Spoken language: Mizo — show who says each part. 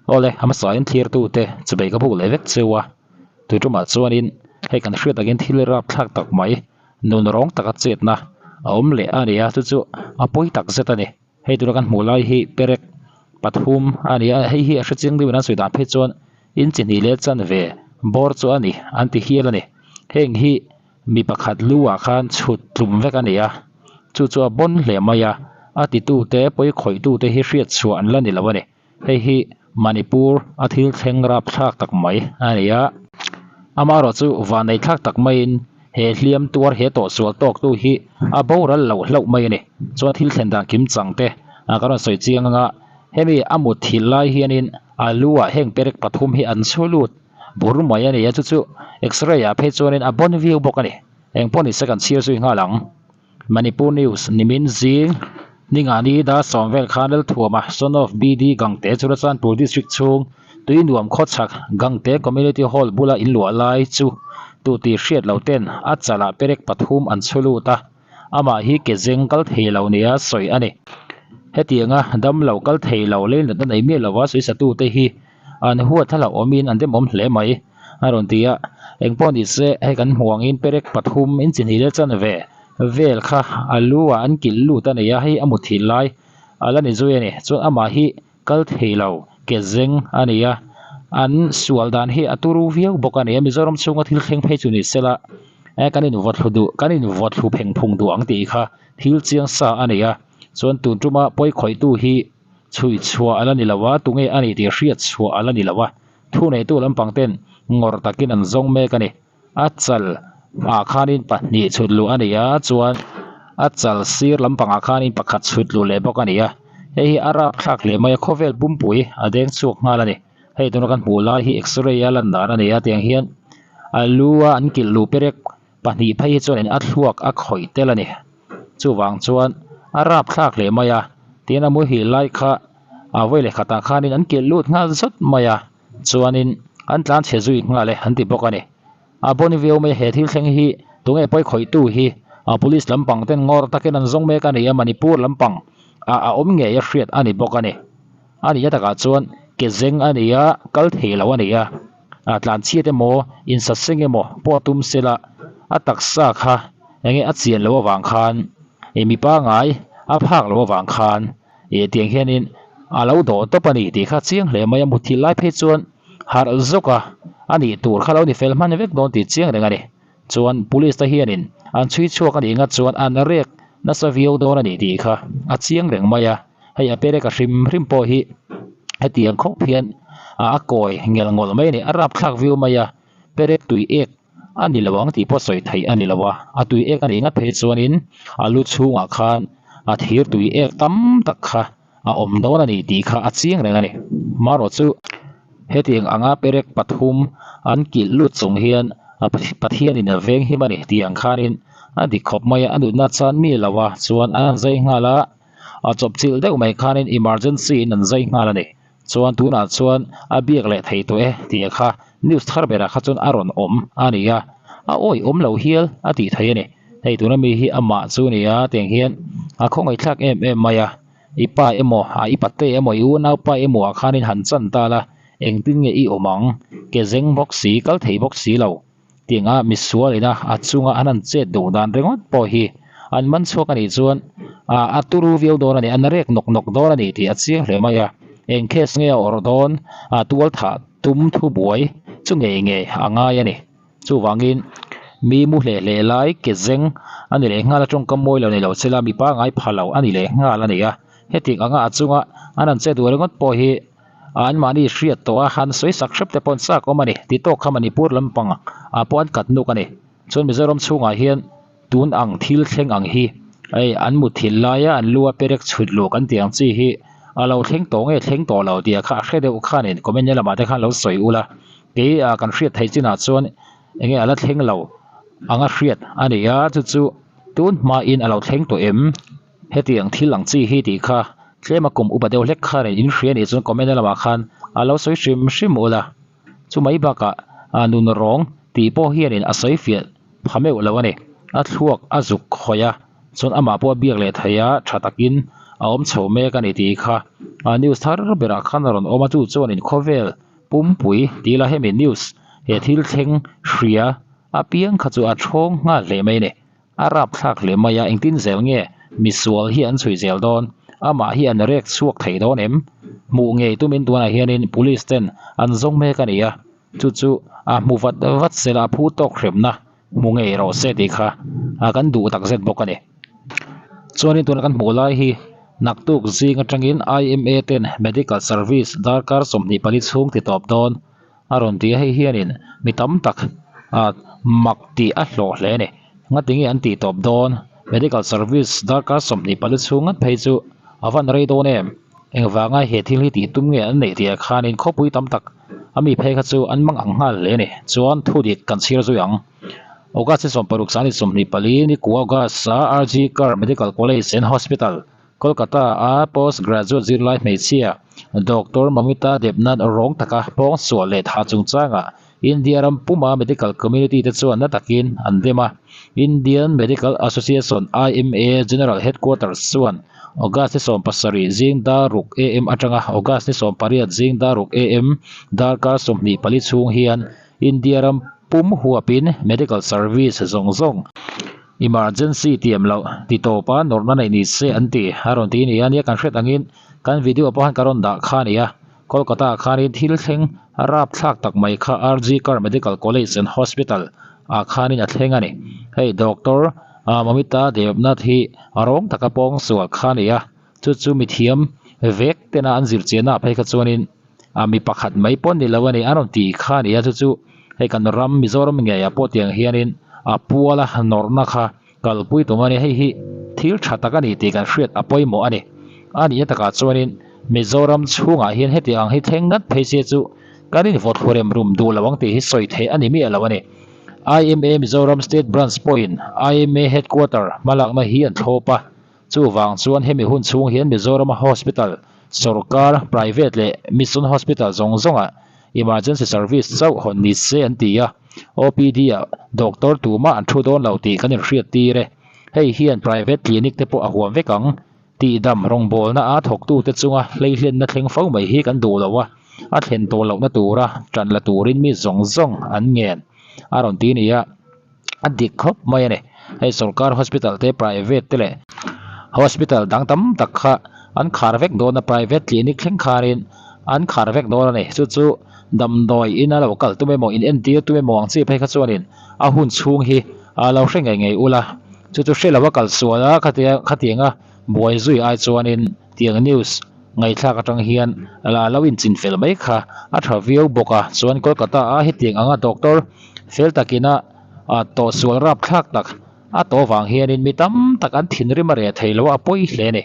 Speaker 1: Awle, a hmasain thlirtute chubei ka buk leh vek cheu a, tui tumah chuanin hei kan hriat takin thil rapthlak tak mai nun rawng taka chetna a awm leh a ni a, chu chu a pawi tak zet a ni. Hei tura kan hmuh lai hi perek pathum a ni a, hei hi a hre chiang deuhin an sawi dan phei chuan in chi hnih leh chanve bawr chu a ni an ti hial a ni. Heng hi Mi pakhat lu ah khan chhut tlum vek a ni a, chu chu a bawn hle mai a, a titute pawi khawihtute hi hriat chhuah an la ni lo a ni. Hei hi Manipur a thil thleng rapthlak tak mai a ni a, amaherawh chu vanei thlak tak maiin he hliam tuar he tawhsual tawktu hi a boral loh hlauh mai a ni. Chuan thil thlen dan kim chang te ka rawn sawi chiang anga hemi a mut thil lai hianin a lu ah heng perek pathum hi an chhu lut. Bur mai a ni a, chu chu X-ray ah phei chuanin a bawn viau bawk a ni. Eng pawh ni se kan chhiar zui nghal ang. Manipur News, Nimin zing Ningani dar sawm vel khan Lalthuama, son of BD Gangte Churachandpur District chhung Tuinuam khawchhak Gangte Community Hall bula inluah lai chu tuti hriat lo ten a chalah perek pathum an chhu lut a, amah hi ke zeng kal thei lo nia sawi a ni. Hetianga damlo kal thei lo leinat a nei miah lova sawisatute hi An huat thla hlauh awmin an demawm hle mai a rawn ti a, engpawh ni se hei kan hmuh angin perek pathum in chi hnih leh chanve vel kha a lu ah an kilh lut a ni a, hei a mut thih lai a la ni zui a ni, chuan amah hi kal thei lo ke zeng a ni a, an sual dan hi a turu viau bawk a ni a, Mizoram chhunga thil thleng phei chu ni sela kan invaw thlu duh kan invaw thlu pheng phung duh ang tih kha thil chiang sa a ni a, chuan tun tuma pawi khawihtu hi. Chhui chhuah a la ni lo a, tunge a ni tih hriat chhuah a la ni lo a, thuneitu lampang ten ngawrh takin an zawng mek a ni. A chal ah khanin pahnih chhut luh a ni a, chuan a chal sir lampangah khanin pakhat chhut luh leh bawk a ni a, hei hi a rapthlak hle mai a, khawvel pumpui a deng chhuak nghal a ni. Hei tuna kan hmuh lai hi x-ray a lan dan a ni a, tiang hian a lu a an kilh luh perek pahnih phei hi chuanin a thluak a khawih tel a ni. Chuvang chuan a rapthlak hle mai a, tin a muhil lai kha a vawi leh khatah khanin an kilh lut nghal zawt mai a, chuanin an tlan chhe zui nghal e an ti bawk a ni. A bawn viau mai he thil thleng hi tunge pawi khawihtu hi a police lampang ten ngawr takin an zawng mek a ni a, Manipur lampang ah a awm ngei a hriat a ni bawk a ni. A nihna takah chuan ke zeng a ni a, kal thei lo a ni a, a tlan chhiat emaw insaseng emaw pawh a tum sela a taksa kha enge a chian loh avang khan ih mi pangai a phak loh avang khan ih tiang hianin a lo dawh tawp a ni tih kha chiang hle mai a, muthilh lai phei chuan harh zawk a a nih tur kha lo ni fel hman vek dawn tih chiang reng a ni. Chuan police te hianin an chhui chhuak a nih ngat chuan an rek nasa viau dawn a ni tih kha a chiang reng mai a, hei a perek a hrim hrim pawh hi hetiang khawp hian a kawi ngel ngawlh mai a ni, a rapthlak viau mai a, perek tui ek a ni lo ang tih pawh sawi theih a ni lo a, a tui ek a nih ngat phei chuanin a lu chhungah khan a thir tui ek tam tak kha a awm dawn a ni tih kha a chiang reng a ni. Marawh chu hetiang anga perek pathum an kilh lut chung hian Pathianin a veng him a ni tih ang khanin a dik khawp mai a, a nutna chuan mi lo a chuan an zai nghal a, a chawpchilh deuh mai khanin emergency in an zai nghal a ni. Chuan tunah chuan a biak leh thei tawh e tih kha news thar berah kha chuan a rawn awm a ni a, a awihawm lo hial a tih theih a ni. Hei tuna mi hi amah chu a ni a tiang hian a khawngaihthlak em em mai a, i pa emaw a i pate emaw i unaupa emaw ah khanin han chan ta la engtin nge i awm ang ke zeng bawk si kal thei bawk si lo tianga misual ina a chunga an han chet duh dan ringawt pawh hi an man chhuak a nih chuan ah a turu viau dawn a ni an rek nawk nawk dawn a ni tih a chiang hle mai a eng case nge a awrh dawn a tual thah tum thu buai chu ngei ngei a ngai a ni. Chuvangin mi mu hleh hleh lai ke zeng a ni leh nghal a tawngkam mawi lo ni lo chela mi pangngai pha lo a ni leh nghal a ni a. Hetiang anga a chunga an han che duh ringawt pawh hi anmahni hriat tawh a han sawi sak hrep te pawh an chak awm a ni. Ti tawk kha Manipur lampang ah pawh an kat nuk a ni. Chuan Mizoram chhungah hian tun ang thil thleng ang hi hei an muthilh laia an lu a perek chhut luh kan tih ang chi hi a lo thleng tawh nge thleng tawh lo tih kha a hre deuh khanin comment lamah te khan lo sawi ula. Kei ah kan hriat theih chinah chuan enge a la thleng lo anga hriat a ni a, chu chu tun hmain a lo thleng tawh em? Hetiang thil ang chi hi tih kha tlema kum upa deuh hlek khan in hria nih chuan comment lamah khan a lo sawi hrim hrim ula, chu mai bakah nun rawng tih pawh hianin a sawi fiah pha meuh lo a ni. A thluak a zuk khawih a, chuan amah pawh a biak leh thei a, tha takin a awm chho mek a ni tih kha a news thar berah khan a rawn awm a chu chuanin khawvel pumpui tih ila hemi news he thil thleng hria apiang kha chu a thawng nghal hle mai a ni. A rapthlak hle mai a, engtin zel nge misual hi an chhui zel dawn? Amah hi an rek chhuak thei dawn em? Hmuh ngei tumin tunah hianin police ten an zawng mek a ni a, chu chu a hmu vat vat sela a phu tawk hremna hmu ngei rawh se tih kha kan duh takzet bawk a ni. Chuanin tuna kan hmuh lai hi naktuk zing atangin IMA ten medical service darkar 24 chhung ti tawp dawn. A rawn ti a, hei hianin mi tam tak ah mak tih a hlawh hle a ni. Ngatinge an tih tawp dawn? Medical service darkar 24 chhung ngat phei chu a van rei dawn em? Engvanga he thil hi tih tum nge an neih tih ah khanin khawpui tam tak a mi phei kha chu an mang ang nghal hle a ni. Chuan thu dik kan chhir zui ang. August ni 60 sangni 24 ni kua August a RG Kar Medical College and Hospital Kolkata a post graduate zirlai hmeichhia Doctor Mamita Debnath rawng taka pawngsual leh tha chungchangah India ram puma medical community te chuan na takin an dem a. Indian Medical Association, IMA, General Headquarters chuan August ni 70 zing dar ruk am atanga August ni 18 zing dar ruk am darkar 24 chhung hian India ram pum huapin medical service zawng zawng Emergency tiam loh ti tawp a nawrhna neih ni se an ti a rawn ti nia nia kan hriat angin kan video pawh khan ka rawn dah kha a ni a Kolkata ah khanin thil thleng rapthlak tak mai kha RG Kar Medical College and Hospital ah khanin a thleng a ni hei Doctor Mamita Debnath hi a rawng taka pawngsual kha a ni a chu chu mithiam vek tena an zirchiahna ah phei kha chuanin a mi pakhat mai pawh ni lo a ni a rawn tih kha a ni a chu chu hei kan ram Mizoram ngeiah pawh tiang hianin a puala nawrhna kha kalpui tum a ni hei hi thil tha tak a ni tih kan hriat a pawimawh a ni a nihna takah chuanin Mizoram chhungah hian heti ang hi thleng ngat phei se chu kan invawt hurem rum duh lo ang tih hi sawi theih a ni miah lo a ni IMA Mizoram State Branch pawhin IMA Headquarter hmalakna hi an thlawp a. Chuvang chuan hemi hun chhung hian Mizorama hospital, sorkar, private leh mission hospital zawng zawngah emergency service chauh hawn ni se an ti a, OPD-ah doctor tumah an thu dawn lo tih kan inhriat tir e. Hei hian private clinic te pawh a huam vek ang. Tihdam rawngbawlna a thawktute chunga hleihlenna thleng fo mai hi kan duh lo a, a thlen tawh lohna tura tan la turin mi zawng zawng an ngen a rawn ti nia. A dik khawp mai a ni. Hei sorkar hospital te private te leh hospital dang tam tak kha an khar vek dawn a private clinic thleng khanin an khar vek dawn a ni. Chu chu damdawi ina lo kal tum emaw in entir tum emaw ang chi phei kha chuanin a hun chhung hi a lo hre ngei ngei ula. Chu chu hre lova kal sual a khatia khatianga buai zui ai chuanin tiang news ngaihthlak atang hian la lo inchin fel mai kha a tha viau bawk a. Chuan Kolkata a hetiang anga doctor fel takina a tawhsual rapthlak tak a tawh vang hianin mi tam tak an thinrim a reh thei lo a, a pawi hle a ni.